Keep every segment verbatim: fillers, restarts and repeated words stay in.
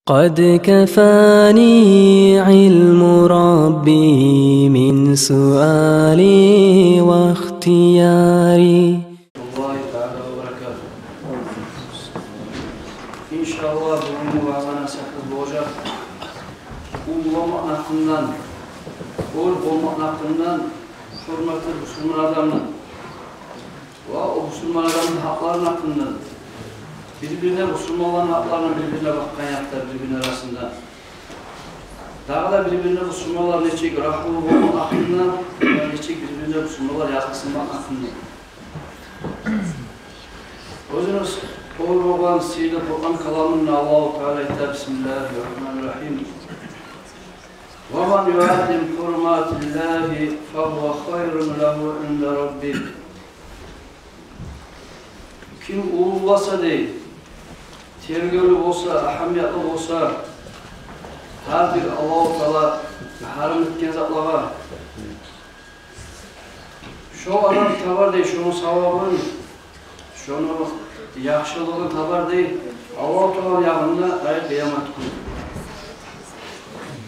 قد كفاني علم ربي من سؤالي واختياري. Аллагьу таала ва баракатугьу. Иншааллагь, бугюнгю ваъза-насигьатыбыз болажакъ уллуламакъны гьакъындан, оьр болмакъны гьакъындан, гьюрметли бусурман адамны ва о бусурман адамны гьакъларыны гьакъындан, бир-бирине, бусурманланы гьакъларына бир-бирине бакъгъан якъда, бир-бирини арасында. Дагъы да бир-бирине бусурманлар нечик рагьмулу болмакъны гьакъындан, нечик бир-бирине бусурманлар языкъсынмакъны гьакъындан. Оьзюню оьр болгъан сыйлы Къуран каламында Аллагьу таала айта: بسم الله الرحمن الرحيم. ومن يعظم حرمات الله فهو خير له عند ربه. Ким уллуласа, дей, тергевлю болса, агьамиятлы болса гьар бир Аллагьу таала гьарам этген затлагъа, шо адам табар, дей, шону савабын, шону яхшылыгъын табар, дей, Аллагьу тааланы янында, ай, къыямат гюн.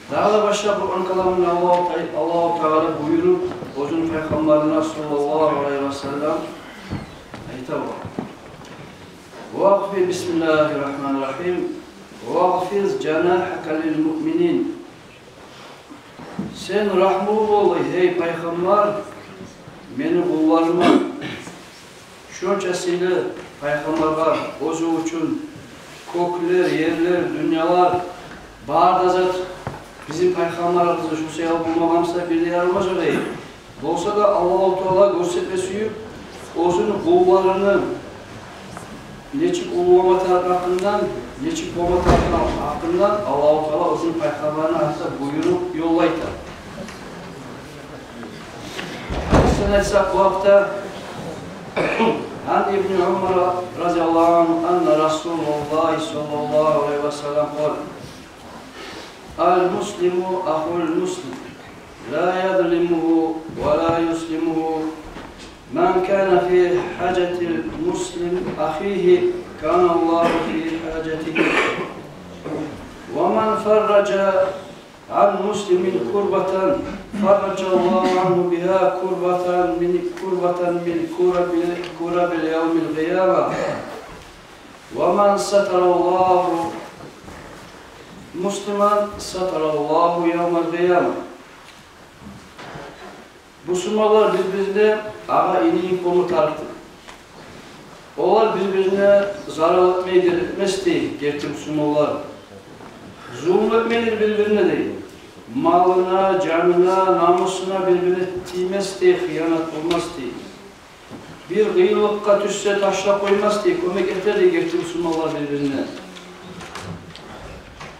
Дагъы да башгъа Къуран каламында Аллагьу та-, Аллагьу таала буюруп, оьзюню пайхаммарына саллаллагьу алайгьи ва саллам айта: واخفض, بسم الله الرحمن الرحيم, واخفض جناحك للمؤمنين. Сен рагьмулу бол, гьей пайхаммар, мени къулларыма. Шонча сыйлы пайхаммаргъа, оьзю учун кёклер, ерлер, дюньялар, бары да зат бизин пайхаммарыбызгъа шо саялы болмагъан буса, бир де ярамажакъ эди. Болса да Аллагьу таала гёрсетме сююп, оьзюню къулларыны нечик уллулама тарыкъны гьакъындан, нечик болма тарыкъны гьакъындан Аллагьу таала оьзюню пайхаммарына гьатта буюруп ёллай эди. Гьадисден айтсакъ, бу гьакъда, عن ابن عمر رضي الله عنه أن رسول الله صلى الله عليه وسلم قال: المسلم أخو المسلم، لا يظلمه ولا يسلمه، من كان في حاجة المسلم أخيه كان الله في حاجته، ومن فرج عن مسلم كربة فرج الله عنه بها كربة من، كربة من كرب، كرب يوم القيامة، ومن ستر الله مسلما ستره الله يوم القيامة. Бусурманлар бир-бирине агъа-ини йимик болма тарыкъдыр. Олар бир-бирине зарал этмей, дер этмес дей герти бусурманлар. Зулму этмейдир бир-бирине дей. Малына, жанына, намусуна бир-бирине тиймес дей, хыянат болмас дей. Бир къыйынлыкъгъа тюшсе, ташлап къоймас дей, кёмек этер дей герти бусурманлар бир-бирине.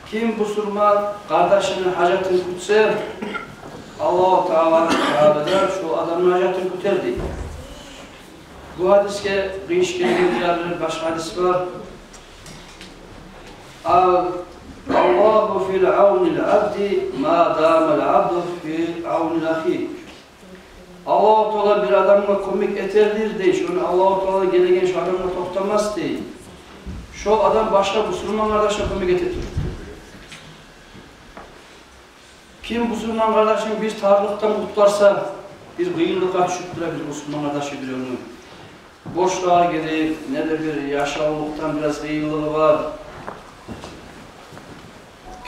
Ким бусурман къардашыны гьажатын кютсе, Аллагьу таала, таала да шо адамны гьажатын кютер дей. Бу гьадисге къыйышып гелген бир башгъа гьадис бар. الله في عون العبد ما دام العبد في عون أخيه. Аллагьу таала бир адамгъа кёмек этердир дей, шону Аллагьу таала гелеген шо адамгъа токътамас дей, шо адам башгъа бусурман къардашына кёмек эте туруп. Ким бусурман къардашын бир тарлыкъдан къутгъарса, бир къыйынлыкъгъа тюшюп тура бир бусурман къардашы, биревню борчлагъа гирип, не де бир яшавлукъдан бираз къыйынлыгъы бар.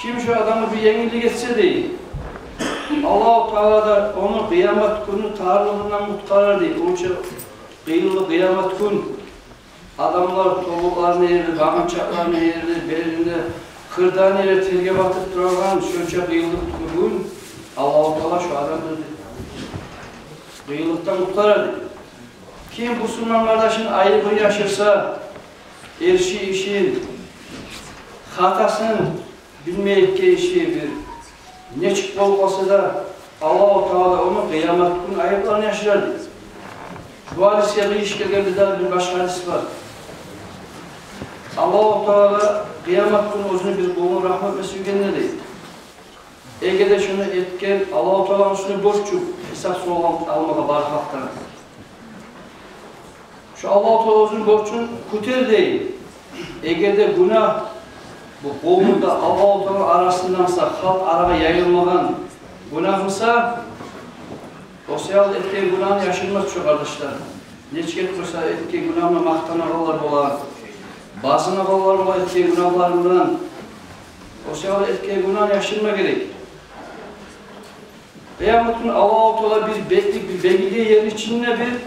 Ким шо адамгъа бир енгиллик этсе дей, Аллагьу таала да ону къыямат гюнню тарлыгъындан къутгъарар дей. Онча къыйынлы къыямат гюн. Адамлар тобукъларын эрип, багъанчакъларын эрип, белинде хырдан эрип терге батып турагъан шонча къыйынлы гюн Аллагьу таала шо адамны къыйынлыкъдан къутгъарар дей. Ким бусурман къардашыны айыбын яшырса, эрши ишин, хатасын билмей этген иши бир нечик болуп къалса да, Аллагьу таала ону къыямат гюн айыпларын яшырар дей. Бу гьадисге къыйышып гелген бир дагъы бир башгъа гьадис бар. Аллагьу таала къыямат гюн оьзюню бир къулун рагьму этме сюйгенде дей, эгер де шону этген Аллагьу тааланы уьстюне борчу, гьисап-суал алмагъа бары халкъдан. Шо Аллагьу таала оьзюню борчун кютер дей. Эгер де гюнагь бу къавумда, Аллагьу Таала арасында буса, халкъ арагъа яйылмагъан гюнагь буса, о саялы этген гюнагьны яшырмакъ чы, къардашлар. Нечик этип буса этген гюнагьына макътанагъанлар бола, базынагъанлар бола этген гюнагьларындан. О саялы этген гюнагьны яшырма герек. Къыямат гюн Аллагьу Таала бир бетлик, бир бегилген ерни ичинде бир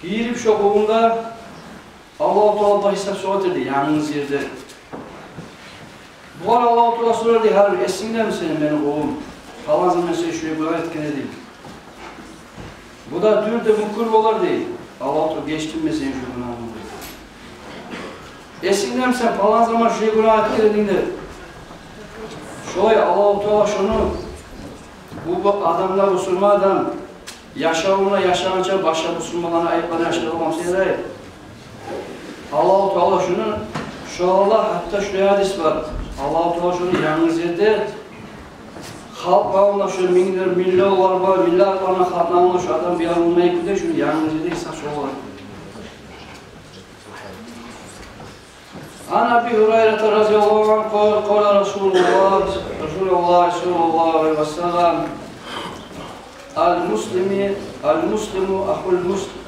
гирип, шо къавумда Аллагьу Таала бу гьисап сорар дей, янгыз ерде. Бугъар Аллагьу Таала сорар дей: «Гьали эсингдеми сени, мени къулум? Палан заман сен шулай гюнагь этген эдинг». Бу да дюр де мюкюр болар дей: «Аллагьу Таала, гечдимми сени шу гюнагьынгны?» «Эсингдеми сен, палан заман шулай гюнагь этген эдинг?» – деп. Шолай Аллагьу Таала шону, бу, бу адамлар, бусурман адам яшавунда яшагъанча башгъа бусурманланы айыпларын яшырып болмас эди. Аллагьу Таала шону, шо Аллагь, гьатта шулай гьадис бар: Аллагьу Таала шону янгыз ерде, халкъ алдында, шо минглер, миллионлар бар, миллиардлар бар халкъны алдында шо адам бир болмай кюйде, шону янгыз ерде гьисап сорар. عن أبي هريرة رضي الله عنه قال: قال رسول الله، رسول الله صلى الله عليه وسلم: المسلم، المسلم أخو المسلم،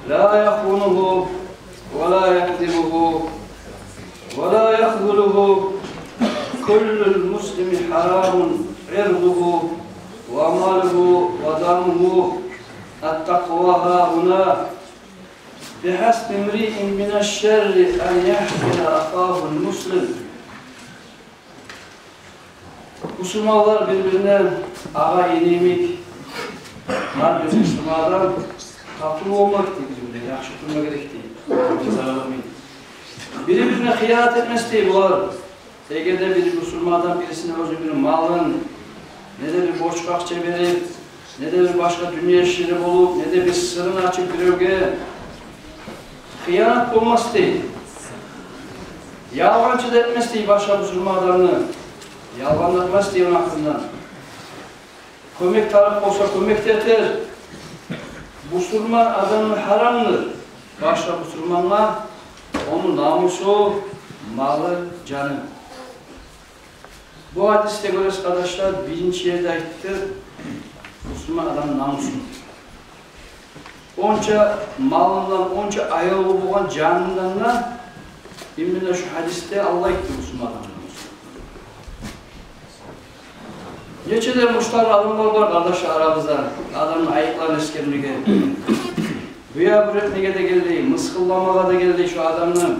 لا يخونه ولا يكذبه ولا يخذله. كل المسلم حرام عرضه وماله ودمه. التقوى ها هنا. بحسب امرئ من الشر أن يحقر أخاه المسلم. Бусурманлар бир-бирине агъа-ини йимик, гьар бир бусурман адам татывлу болма герек дей, бир-бирине яхшы турма герек дей. Бири-бирине хыянат этмес дей булар. Эгер де бир бусурман адам бирисине оьзюню бир малын, не де бир борчгъа акъча берип, не де бир башгъа дюнья ишлери болуп, не де бир сырын ачып биревге, хыянат болмас дей. Ялгъанчы да этмес дей башгъа бусурман адамны. Ялгъан да этмес дей ону гьакъындан. Кёмек тарыкъ болса, кёмек де этер. Бусурман адамны гьарамдыр башгъа бусурмангъа ону намусу, малы, жаны. Бу гьадисде гёресиз, къардашлар, биринчи ерде айтды бусурман адамны намусун. Онча малындан, онча аявлу болгъан жанындан да именно шу гьадисде Аллагь айтды бусурман адамны намусун. Нече де муштарлы адамлар бар, къардашлар, арабызда адамны айыпларын эсгермеге, буя-бюр этмеге де гелди, мысгъылламагъа да гелди шу адамны.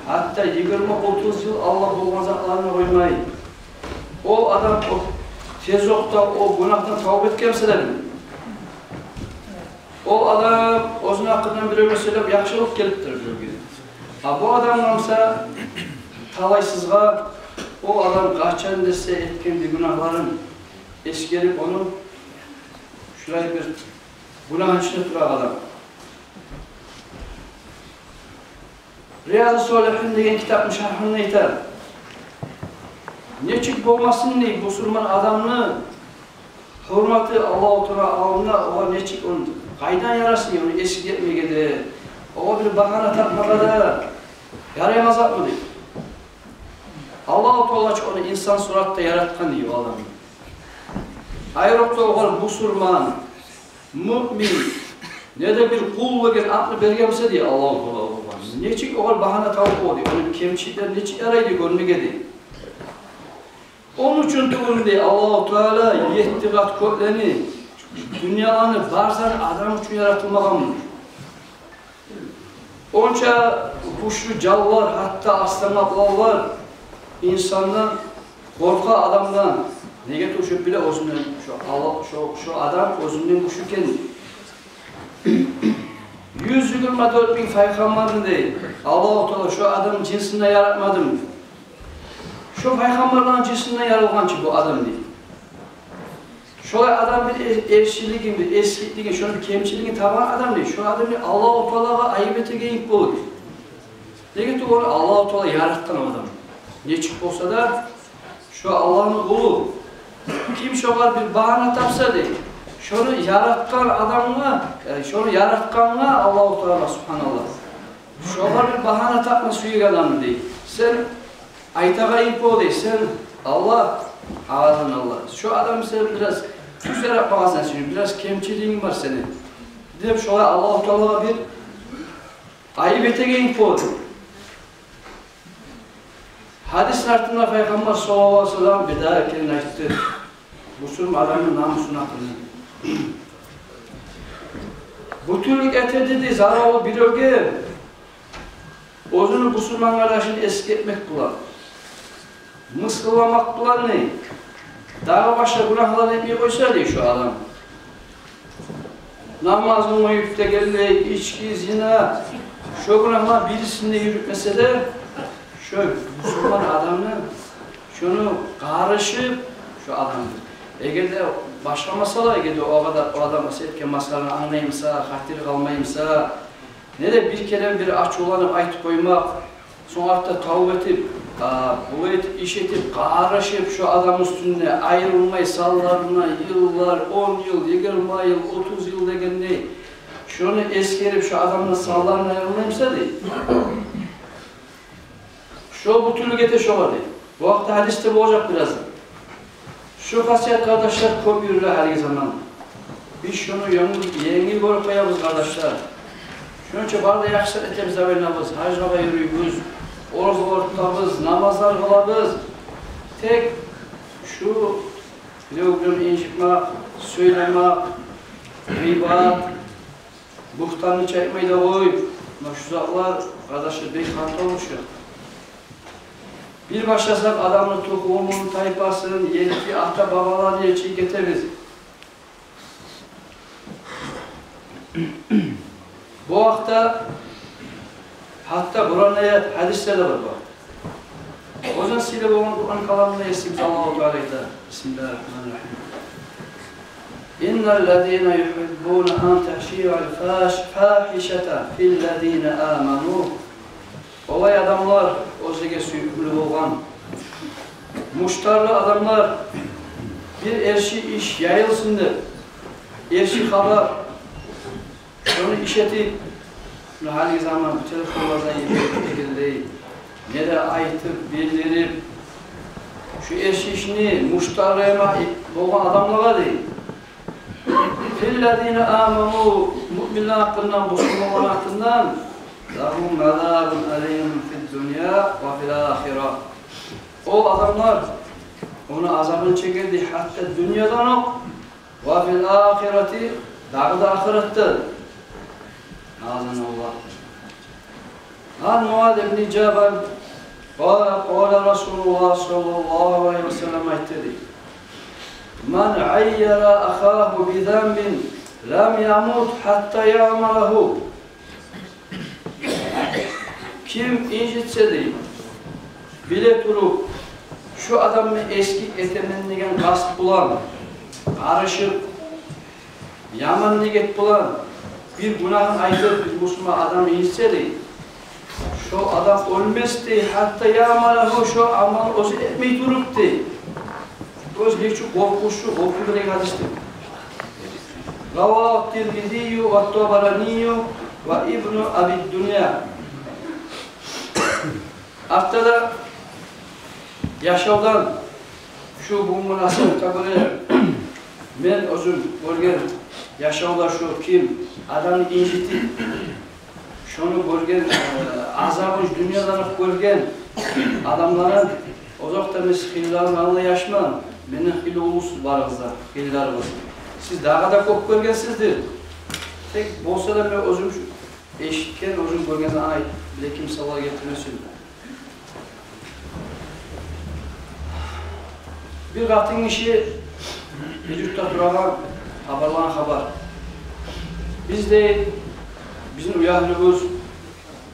Гьатта йигирма-отуз йыл Аллагь болгъан затларын къоймай, ол адам о тез вакътиде о гюнагьдан тавба этген буса да, ол адам оьзюню гьакъындан биревге сёйлеп, яхшылыкъ гелип тура биревге. А бу адам буса талайсызгъа, ол адам къачан десе этген бир гюнагьларын эсгерип, ону шулай бир гюнагьны ичинде турагъан адам. Риязу Солигьин деген китапны шаргьында айта: нечик болмасын дей бусурман адамны гьюрмети Аллагьу Таала алдында, огъар нечик, ону къайдан ярасын дей, ону эсгермеге де, огъар бир багьана тапмагъа да яраймас затмы дей. Аллагьу Таала чы ону инсан суратда яратгъан дей о адамны. Айрокъда огъар бусурман, муъмин, не де бир къул деген атны берген буса дей Аллагьу Таала огъар, нечик огъар багьана табып бола дей, ону кемчиликлери нечик ярай дей гёрмеге дей. Ону учун тюгюлмю дей Аллагьу Таала етти къат кёклени, дюньяланы, барзаны адам учун яратылмагъанмы? Онча гючлю жанлар, гьатта арслан-къапланлар инсандан къоркъа, адамдан. Неге тюгюл биле оьзюнден, шо Аллагь, шо, шо адам оьзюнден гючлю экен. Юз йигирма дёрт минг пайхаммарны дей Аллагьу Таала шо адам жынсындан яратмадымы? Шо пайхаммарланы жынсындан яралгъан чы бу адам дей. Шолай адам бир эр-, эршилигин, бир эсгиклигин, шону бир кемчилигин табагъан адам дей, шо адам дей Аллагьу Таалагъа айып этеген йимик болур дей. Неге тюгюл, ону Аллагьу Таала яратгъан адам. Нечик болса да, шо Аллагьны къулу. Ким шогъар бир багьана тапса дей, шону яратгъан адамгъа, э, шону яратгъангъа Аллагьу Таала, субгьаналлагь, Шогъар бир багьана тапма сюеген адам дей. Сен айтагъан инг пол дей, сен Аллагь, Аллагьдан Аллагь. Шо адам сен бираз тюз яратмагъансан сени, бираз кемчилигинг бар сени деп, шолай Аллагьу Таалагъа бир айып этеген инг пол дей. Гьадисни артында Пайхаммар саллаллагьу алайгьи ва саллам бир дагъы керен айтды бусурман адамны намусуна къыйын. Бютюнлюк этеди дей заравлу биревге, оьзюню бусурман къардашын эсгертмек булан, мысгъылламакъ булан дей, дагъы башгъа гюнагьлар этмей къойса дей шо адам. Намазын къоюп дегенлей, ички, зина, шо гюнагьланы бирисин де юрютмесе де, шо бусурман адамны шону къарышып, шо адамны. Эгер де башгъа масъала, эгер де о къадар о адам масъала этген масъаланы англаймыса, хатири къалмаймыса, не де бир керен бир ачувланып айтып къоймакъ, сонг артда тавба этип, а, булай этип, иш этип, къарышып, шо адам уьстюнде айрылмай, санларына йыллар, он йыл, йигирма йыл, отуз йыл дегендей, шону эсгерип, шо адамны санларына айрылмаймыса дей. Шо бютюнлюк эте шогъар дей. Бу гьакъда гьадисде болажакъ бираздан. Шо хасият, къардашлар, кёп юрюле гьалиги заман. Биз шону енгил, енгил гёрюп къоябыз, къардашлар. Шону учун бары да яхшы этебиз, авайлабыз, гьажгъа да юрюйбюз, оразалар тутабыз, намазлар къылабыз. Тек шу биревлени инжитмек, сёйлемек, гъыйбат, бугьтанны чакъмай да къой. Муна шу затлар, къардашлар, бек хантав ишлер. Бир башласакъ, адамны тухумун, тайпасын, етти ата-бабаларын етишип гетебиз. Бу гьакъда гьатта Къуран аят, гьадислер де бар бу. Оьзюню сыйлы болгъан Къуран каламында Есибиз Аллагьу Таала айта: بسم الله الرحمن الرحيم. إن الذين يحبون أن تشيع الفاحشة في الذين آمنوا. Олай адамлар, оьзлеге сюйкюмлю болгъан муштарлы адамлар, бир эрши иш яйылсын деп, эрши хабар, шону иш этип, муна гьалиги заман телефонлардан йиберип дегенлей, не де айтып билдирип, шу эрши ишни муштарлы болгъан адамлагъа дей, في الذين آمنوا, муъминлер гьакъындан, бусурманлар гьакъындан, لهم عذاب أليم في الدنيا وفي الآخرة. О адамлар ону азабын чегер дей гьатта дюньядан окъ, وفي الآخرة, дагъы да ахыратда. أعاذنا الله. عن معاذ بن جبل قال قال رسول الله صلى الله عليه وسلم, айтды дей: من عير أخاه بذنب لم يمت حتى يعمله. Ким инжитсе дей, биле туруп, шу адамны эсгик этемен деген къаст булан къарышып, яман ниет булан бир гюнагьын айтып, бир бусурман адам инжитсе дей, шо адам оьлмес дей, حتى يعمله, шо амалны оьзю этмей туруп дей. Оьзю нечик къоркъунчлу, къоркъунчлу деген гьадис дей. رواه الترمذي والطبراني وابن أبي الدنيا. Артда да яшавдан шу бугюнгю насигьатгъа гёре мен оьзюм гёрген яшавда шу ким адамны инжитип, шону гёрген, э, азабын дюньядан гёрген адамланы, озокъда, мен сиз хыйлылардан ала яшман, менден хыйлы уллусуз барыгъыз да, хыйлыларыгъыз. Сиз дагъы да кёп гёргенсиздир. Тек болса да мен оьзюм шу эшитген, оьзюм гёрген зат, ай, бир-эки мисаллар гелтирме сюемен. Бир къатын гиши бир юртда турагъан, хабарлагъан хабар. Биз де, бизин уьягьлюбюз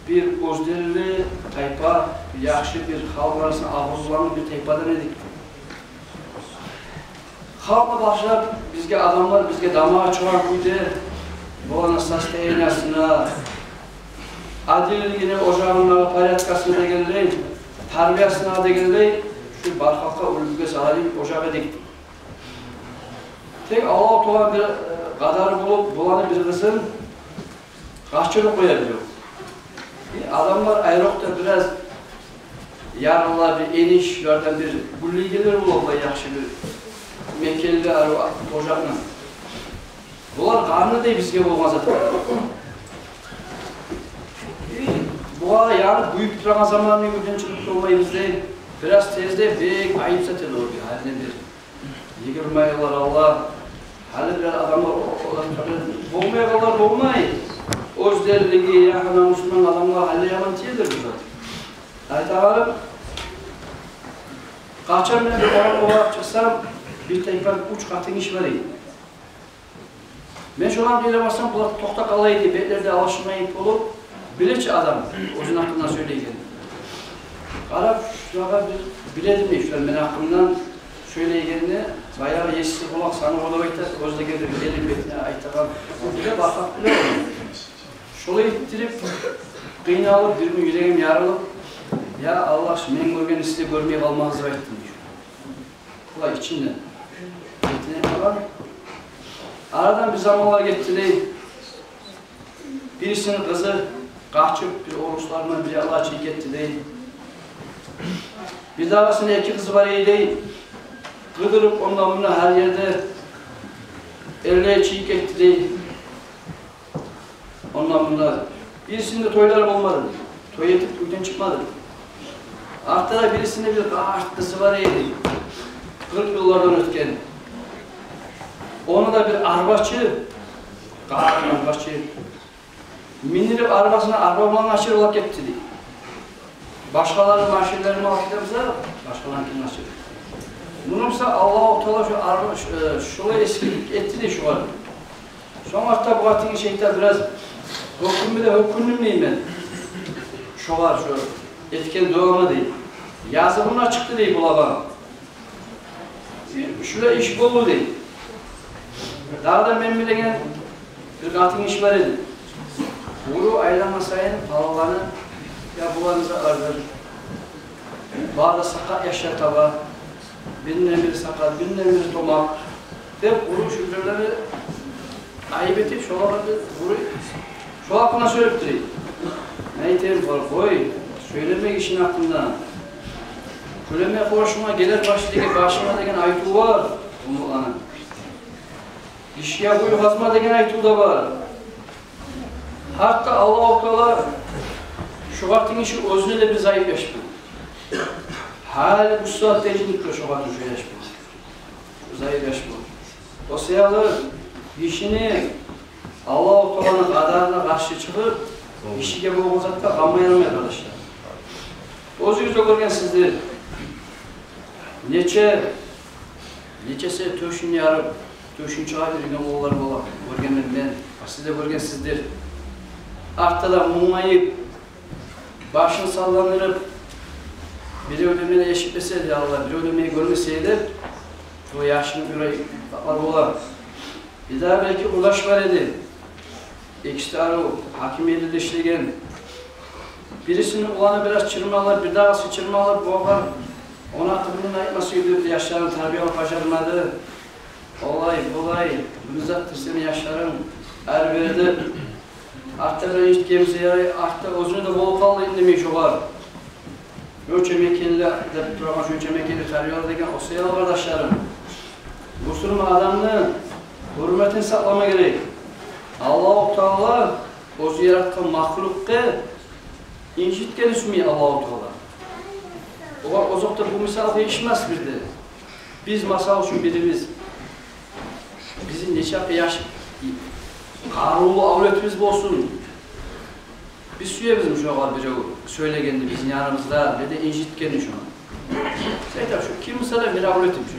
бир оьзденли тайпа, яхшы бир халкъ арасында абурланып бир тайпадан эдик. Халкъ башлап бизге, адамлар бизге дамагъа чыгъагъан кюйде, буланы состояниясына, адиллигине, ожагъындагъы порядкасына дегенлей, тарбиясына дегенлей, шу бар халкъгъа уьлгюге салайым ожакъ эдик. Тек Аллагьу Тааланы бир, э, къадары болуп, буланы бир къызын къачырып къоя бирев. Адамлар айрокъда бираз ярылар, бир эниш, шулардан бир гюллейгенлер бола, яхшы бир мекенли арив ожакъны. Булар къарны дей бизге болгъан зат. Бугъар ярып, буюп турагъан заманны гёзден чыгъып болмайбыз дей. Бираз тезде бек айып зат эди о, бир гьалинден бир. Йигирма йыллар алда, гьали бир адамлар о-, о-, болмайгъанлар болмай. Оьздерлиги, я гьана мусулман адамлар гьали яман тиедир бу зат. Айтагъаным, къачан мен бир орамгъа барып чыкъсам, бир тайпа уьч къатын гиши бар эди. Мен шоланы къыйына барсам, булар токътап къала эди, бетлери де алышынмай болуп, биле чи адам оьзюню гьакъындан сёйлейгенни. Къарап, шулагъа бир биле эдим мен, шулар мени гьакъымдан сёйлейгенни, баягъы есси къулакъ саны болуп айта, оьзлеге бир гелип бетине айтагъан. Бир де бакъып биле эдим. Шолай этдирип, къыйналып, бир гюн юрегим ярылып, я Аллагь, мен гёргенни сиз де гёрмей къалмагъыз деп айтдым. Булай ичинден. Бетине къарап. Арадан бир заманлар гетди дей. Бирисини къызы къачып, бир оруслар булан бир якълар чыгъып гетди дей. Бирдагъысыны эки къызы бар эди дей. Къыдырып, ондан-мундан гьар ерде эрлер чыгъып гетди дей. Ондан-мундан. Бирисинде тойлар болмады. Той этип, уьйден чыкъмады. Артда да бирисинде бир къарт къызы бар эди. Къыркъ йыллардан оьтген. Ону да бир арбачы, къарт арбачы, миндирип арбасына, арба булан къачырып алып гетди дей. Башгъаланы машинлерин алып гетебиз де, башгъаланыкин къачырып. Муну буса Аллагьу Таала шу арба, шу, э, шулай эсгик этди дей шогъар. Сонг артда бу къатын гиши айта: «Бираз гьёкюнме де гьёкюндюм, – дей, – мен шогъар, шо этген дуама, – дей. – Языгъым да чыкъды, – дей, – булагъа. Шулай иш болду, – дей. – Дагъы да мен билеген бир къатын гиши бар эди. Къуру айлангъан сайын балаланы, я буланы затлардыр, бары да сакъат яшлар таба. Биринден бири сакъат, биринден бири томакъ», – деп, къуру шу бирлери айып этип, шолагъа бир къуру шо гьакъында сёйлеп тура эди. Мен айтайым: «Къой, къой, сёйлеме гишини гьакъында. Кюлеме къошуна гелер баш деген, башына деген айтыв бар умутланы. Гишиге къуюв къазма деген айтыв да бар». Гьатта Аллагьу Таала шу къатын гиши оьзюне де бир зайып яш болду. Гьали бу сагьатда эшитип тура шу къатын, шу яш болду. Зайып яш болду. О саялы гишини Аллагьу Тааланы къадарына къаршы чыгъып, гишиге болгъан затда къалмай алмай, къардашлар. Оьзюгюз де гёргенсиздир. Нече, нечесе тёшюн ярып, тёшюн чыгъарып юрюген уланлар бола. Гёргенмен мен. Сиз де гёргенсиздир. Артда да мунъайып, башын салландырып, бирев де мени эшитмесе де, Аллагь, бирев де мени гёрмесе де, о яшны юрей бакълар бола. Бирдагъы бир эки къурдаш бар эди. Экиси де арив, гьакимиятда ишлеген. Бирисини уланы бираз чырмалып, бирдагъысы чырмалып болгъан. Ону гьакъында айтмаса, уьйде яшларын тарбиялап бажармады. Олай, булай, бир затдыр сени яшларынг, ары-бери деп. Артда да эшитгенбиз, ярай, артда оьзюне де болуп къалды инг де мен шогъар. Шонча мекенли деп турагъан, шонча мекенли тарбиялар деген, о саялы, къардашларым, бусурман адамны гьюрметин сакълама герек. Аллагьу Таала оьзю яратгъан махлукъгъа инжитгенни сюймей Аллагьу Таала. Огъар озокъда бу мисал гьеч эшитмес бир де. Биз, масал учун, бирибиз, бизин нечакъы яш къарувлу авлетибиз болсун, биз сюебизми шогъар бирев сёйлегенни бизин яныбызда, не де инжитгенни шону? Сен айт, шу ким буса да, мени авлетим шу.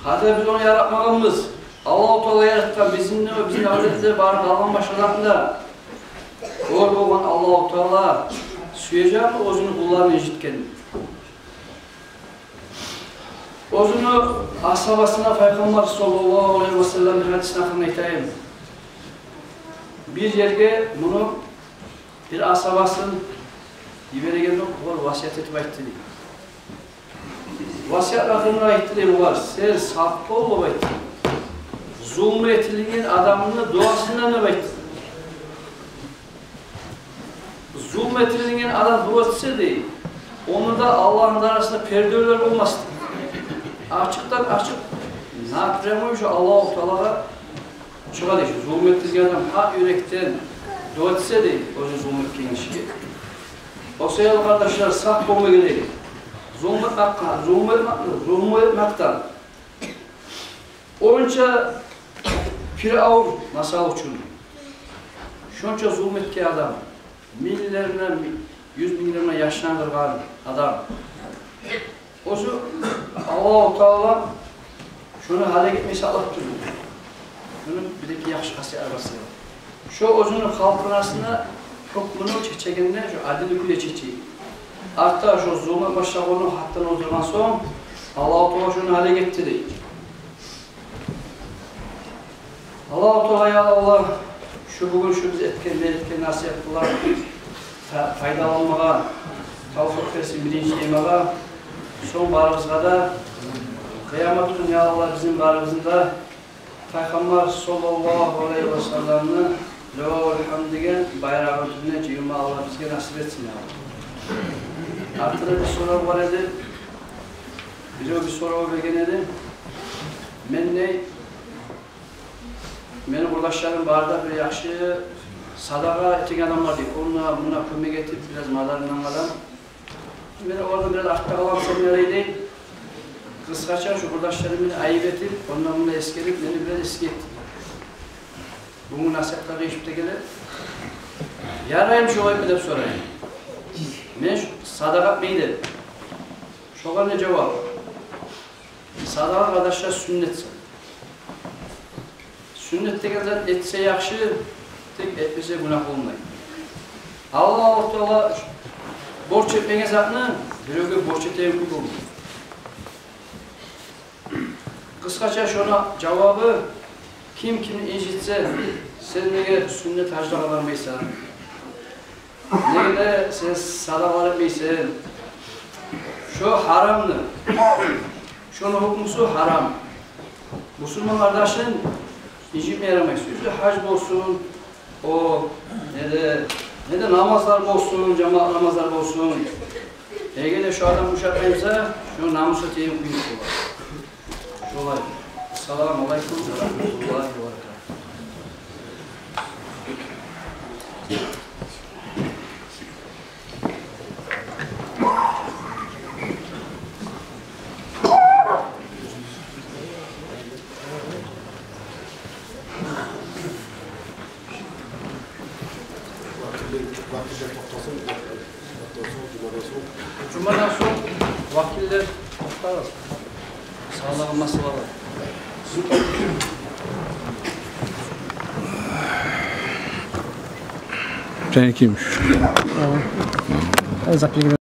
Гьатта биз ону яратмагъанбыз. Аллагьу Таала яратгъан, бизин де, бизин авлетибиз де, бары къалгъан башгъаланы да. Оьр болгъан Аллагьу Таала сюежекми оьзюню къулларын инжитгенни? Оьзюню асгьабасына Пайхаммар саллаллагьу алайгьи ва саллам бир гьадисин гьакъында айтайым. Бир ерге муну бир асгьабасын йиберегенде, огъар васият этип айтды дей. Васият гьакъында айтды дей огъар: «Сен сакъ бол, – деп айтды, – зулму этилинген адамны дуасындан», – деп айтды. Зулму этилинген адам дуа этсе дей, онда да Аллагьны арасында перделер болмас дей. Ачыкъдан ачыкъ, напрямую уьзю Аллагьу Таалагъа чыгъа дей. Зулму этилинген адам гьакъ юрекден дуа этсе дей оьзю зулму этген гишиге. О саялы, къардашлар, сакъ болма герек зулму этмакъдан, зулму этмакъдан, зулму этмакъдан. Онча Фиръавн, масал учун, шонча зулму этген адам, минглер булан, юз минглер булан яшландыргъан адам. Оьзю Аллагьу Таала шону гьалек этмей сакълап тура. Шону бир-эки яхшы хасияты бар саялы. Шо оьзюню халкъыны арасында гьукмуну чечегенде шо адил кюйде чече. Артда шо зулму башлагъанны гьаддан оздургъан сонг, Аллагьу Таала шону гьалек этди дей. Аллагьу Таала, я Аллагь, шу бугюн шу биз этген, мен этген насигьат булан па-, пайдаланмагъа тавфикъ берсин биринчи магъа, сонг барыбызгъа да. Къыямат гюн, я Аллагь, бизин барыбызны да Пайхаммар саллаллагьу алайгьи ва салламны Ливаул Гьамд деген байрагъыны тюбюне жыйылма Аллагь бизге насип этсин, я Аллагь. Артында бир сорав бар эди. Бирев бир сорав берген эди. Мен дей, мени къурдашларым бары да бир яхшы садагъа этеген адамлар дей. Онда мунда кёмек этип, бираз мадарындан адам. Мен олардан бираз артда къаламсан ярай дей. Къысгъача, шу къурдашларым мени айып этип, онда-мунда эсгерип, мени бираз эсгерт. Бугюн насигьатлагъа ишип де геле. Яраймы шолаймы деп сорай. Мен шу садагъа этмей деп. Шогъар не жавап? Садагъа, къардашлар, сюннет зат. Сюннет деген зат этсе яхшы, тек этмесе гюнагь болмай. Аллагьу Таала борч этмеген затны биревге борч этеген кюй болмай. Къысгъача шону жавабы: ким кимни инжитсе, сен неге сюннет гьажлагъа бармайсан? Неге де сен садагъа этмейсен? Шо гьарамдыр. Шону гьукмусу гьарам. Мусулман къардашын инжитме ярамай. Сюйсе гьаж болсун, о, не де, не де намазлар болсун, жамаат намазлар болсун. Эгер де шо адам ушатмай буса, шону намусу тиеген кюй болар. Шолай. Ассаламу алайкум ва рагьматуллагьи ва баракатугь. Вакиллер, вакиллер токътасын, токътасын, жумадан сонг. Жумадан сонг вакиллер токътагъыз. Салагъы масалалы. Сен ким? Ай, запрыгивай.